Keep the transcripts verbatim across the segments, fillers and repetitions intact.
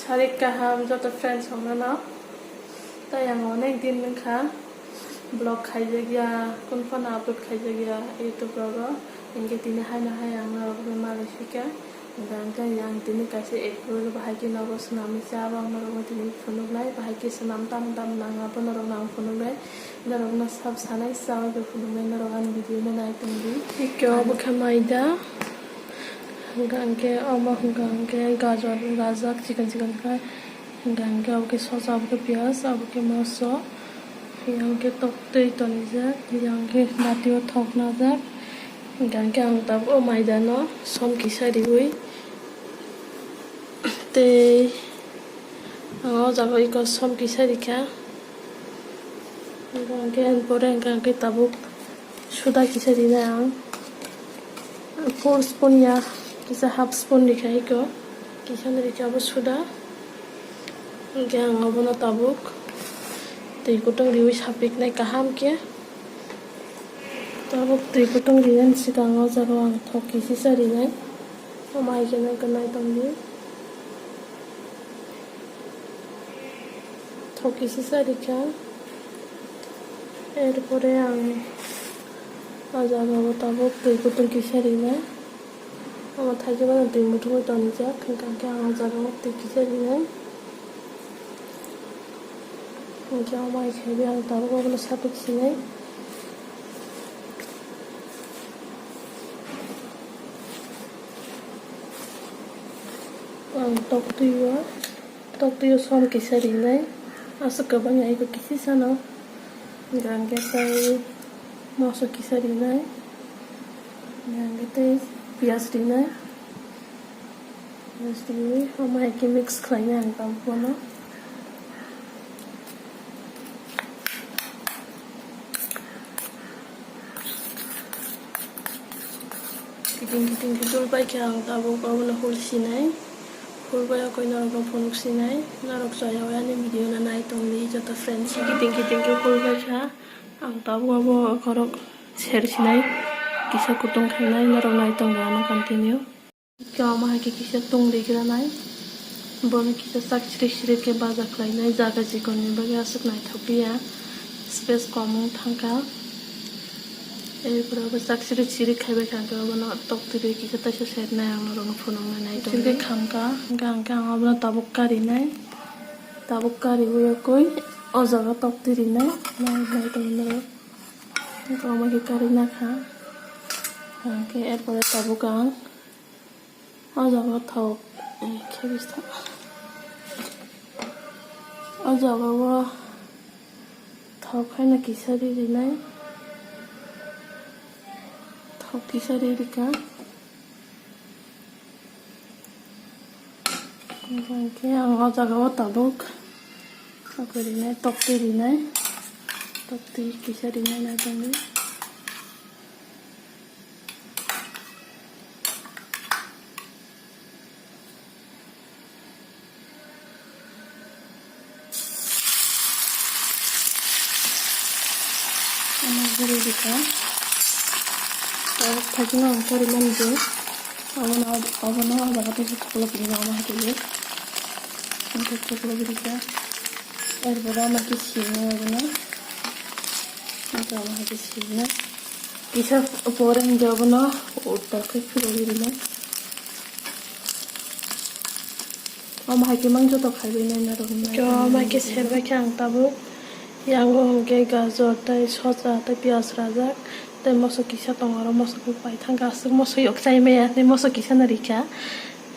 Hari kaham joto friends rokno no. Tai ang onek din wngkha vlog khaijakya, kun phano upload khaijakya YouTube rogo. Hinkhe tini haino hai ang norokno malai phika. Hinkhe ang tini kaisa apple bahai khe nogo swnamwi cha, abo ang norokno tini phunuknai. Bahai khe swnam tamo tamo nang abo norokno ang phunuknai. Norokno sab sanai sa abo phunuknai, norok ani video no nai tongdi. Hwnkhe obo khe maida. Hwnkhe omo hwnkhe gajor rajak chikon chikon khe. Hwnkhe obo khe sosa, obo khe piyaj, obo khe moso. Hwnkhe tok twi tonijak, hwnkhe natio thok najak. Hwnkhe ang tabuk o maidano som kisa riwi tei ang o jaga o iko som kisa rikha. Hwnkhe pore hwnkhe tabuk suda kisa rinai ang. Full spoon ya, kisa half spoon rikha iko. Kisa no rikha abo suda. Hwnkhe ang obono tabuk twi kutung riwi sapiknai kaham khe. Tabuk twi kutung rinani swkang o jaga o ang thok kisa rinai. Omo hai khe nai tongdi. Thok kisa rikha. Erpore ang o jaga o tabuk twi kutung kisa rinai. Omo thaijak bai twi muthungwi tonijak, hwnkhe ang o jaga o twi kisa rinai. Hwnkhe omo hai khe ang tabuk obono sapik sinai. Ang tok twi o Tok twi o som kisa rinai, aswk kwbangya iko kisisano. Hwnkhe tei moso kisa rinai, hwnkhe tei piyaj rinai. Piyaj riwi omo hai khe mix khlainai ang tabuk bono. Kiting kiting khe dul pai khe ang tabuk obono hul sinai. Hul bai okoi norokno phunuk sinai. Norok chaya ani video no nai tongdi joto friends. Kiting kiting khe hul bai kha. Ang tabuk obo khorok ser sinai. Kisa kutung khainai norok nai tongdi ano continue. Khe omo hai khe kisa tungri granai. Bono kisa sak siri siri khe baja khlainai, jaga chikonni bagwi aswk naithok ya. Space kom wng thangkha. Erpore obo sak siri siri khaibai kha, hwnkhe obono tok twi kisa taisa sernai ang norokno phunuknai nai tongdi. Khamkha, hwnkhe ang obono tabuk karinai. Tabuk kariwi okoi o jaga tok twi rinai. Nai, nai tongdi norok. Hwnkhe omo khe karina kha. Hwnkhe erpore tabuk ang O jaga o thok, eh, khe bisa. O jaga o thok haino kisa ri rinai. Thok kisa ri rikha. Hwnkhe ang o jaga o tabuk abo rinai, tok twi rinai. Tok twi kisa rinai nai tongdi. Ano guri rikha. Tabuk thajino ang kari mani je. Abono, abono o jaga tei se thuklop rina omo hai khe. Ang khe thuklop rikha. Erpore omo khe sirnai abono. Ang khe omo hai khe sirnai. Kisa pore hwnkhe abono uttor khe phirogwi rwnai. Omo hai khe mang joto khaiwi nai norok nai. Omo hai khe serbai khe ang tabuk. Yango hwnkhe gajor tei soja tei piyaj rajak tei moso kisa tongo, oro moso khe paithang aswk moso yok chai maya tei moso kisa no rikha.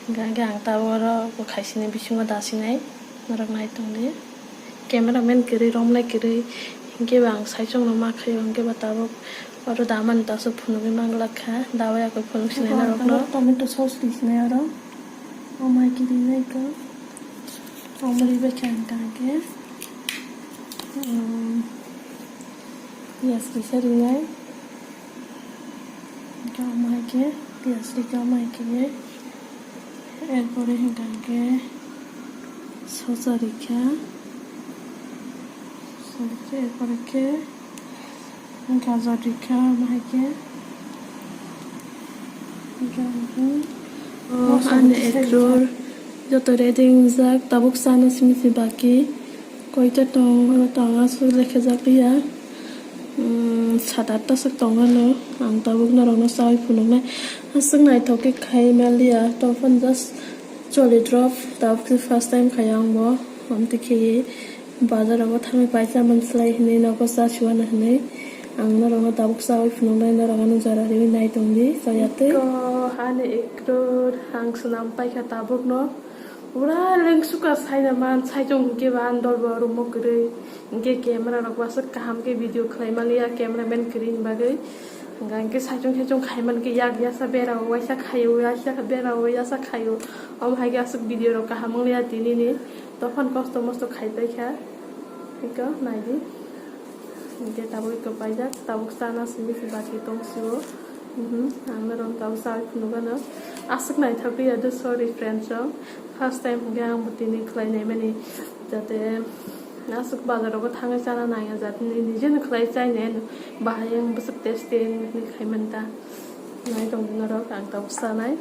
Hwnkhe ang tabuk oro bo khaisini bisingo dasinai norok nai tongdi. Camera man kwrwi, romnai kwrwi, hinkhe ba ang saichung no ma khaio, hinkhe ba tabuk oro damani taso phunugwi manglak kha, dabai akoi phunuk sinai norok no. Tabuk tomato sauce twi sinai oro, o mai kwrwi nai kha, o mari bai kha hinkhe, um, piyaj kisa rinai. Hwnkhe omo hai khe piyaj rikha, omo hai khe, erpore hwnkha hwnkhe sosa rikha, sosa rikha, erpore khe gajor rikha, omo hai khe, hwnkhe, oh, ani egg roll. Joto ready wngjak, tabuk chana simi se baki. Koita tong, oro tong aswk lekhe jak ya. Hmm, sat atta swk tong ano. Ang tabuk norokno chawi phunuknai. Aswk naithok khe khai maliya. Tongphano just choli drop. Tabuk khe first time khai ang bo. Amtwi khe bazar rogo thangwi paisa manslai hinwi nogo cha suana hinwi. Ang norokno tabuk chawi phunuknai, norok ano jora riwi nai tongdi, chayatwi. Ko hani ikror ang swnam paikha tabukno. Pura lengsuka saina man, saichung hinkhe ba ang dolbo rumo kwrwi. Hinkhe camera rok bo aswk kaham khe video khlai maliya, cameraman kwrwi ni bagwi. Hwnkha hinkhe saichung saichung khai mankhe yak yasa bera o waisa khaio, waisa bera o yasa khaio. Omo hai khe aswk video rok kaham wngliya tinini. Tophan kosto mosto khai paikha. Iko naidi. Hinkhe tabuk iko paijak, tabuk chana simi se baki tong sio. Mhm, ang norok tabuk chawi phunukgano. Aswk naithok ya do, sorry friends rok. First time hinkhe ang bo tini khlai naimani. Jate aswk bazar rogo thangwi chana nangya jate ni, nijeno khlai chainai ano. Bahai ang bwswk tasty wngwi khai manta. Nai tongdi norok, ang tabuk chanai.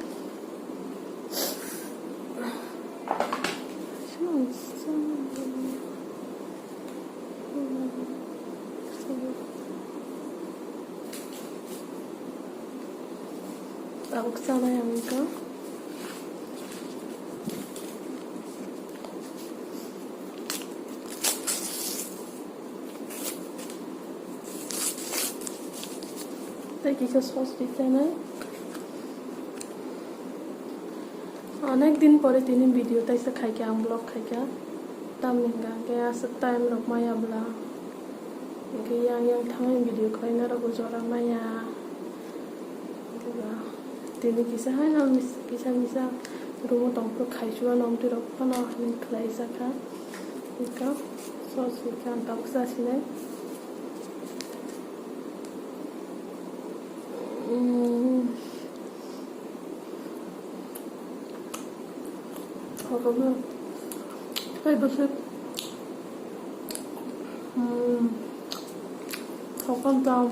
Tabuk chanai ang wngkha. Tei kisa sauce ri chainai. Onek din pore tini video taisa khaikha, ang vlog khaikha. Tamni hwnkha khe aswk time rok maya bwla. Hwnkhe yang yang thangwi video khlaina rokbo jora maya. Tini kisa haino mis-, kisa misa room o tongphuru khaisu ano, amtwi rok phano hinwi khlai jakha. Ika sauce ika ang tabuk chasinai. Mm. Tei bwswk, mm, thokon tong.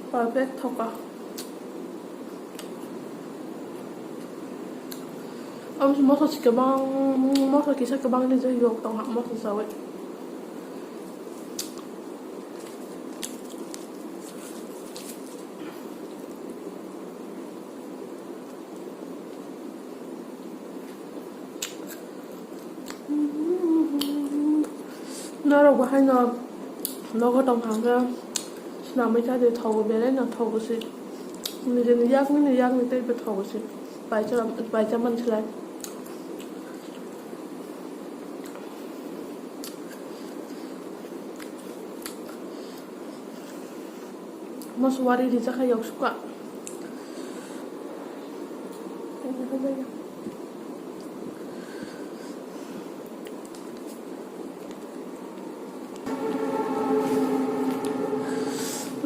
Perfect thoka. Omo se moso se kwbang, moso kisa kwbang ni jagao tong ha, moso chawi. Norok bo haino nogo tong kha hwnkhe swnamwi cha di, thogo, belai no thogo se. Nijini yakni ni yakni teibo thogo se. Paisa, paisa man slai. Moso wari rijak kha yok suka.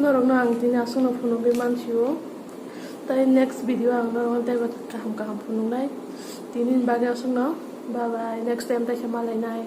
Norokno ang tini aswkno phunugwi mansio. Tei next video ang norokno teibo kaham kaham phunuknai. Tini bagwi aswkno. Bye bye. Next time teisa malainai.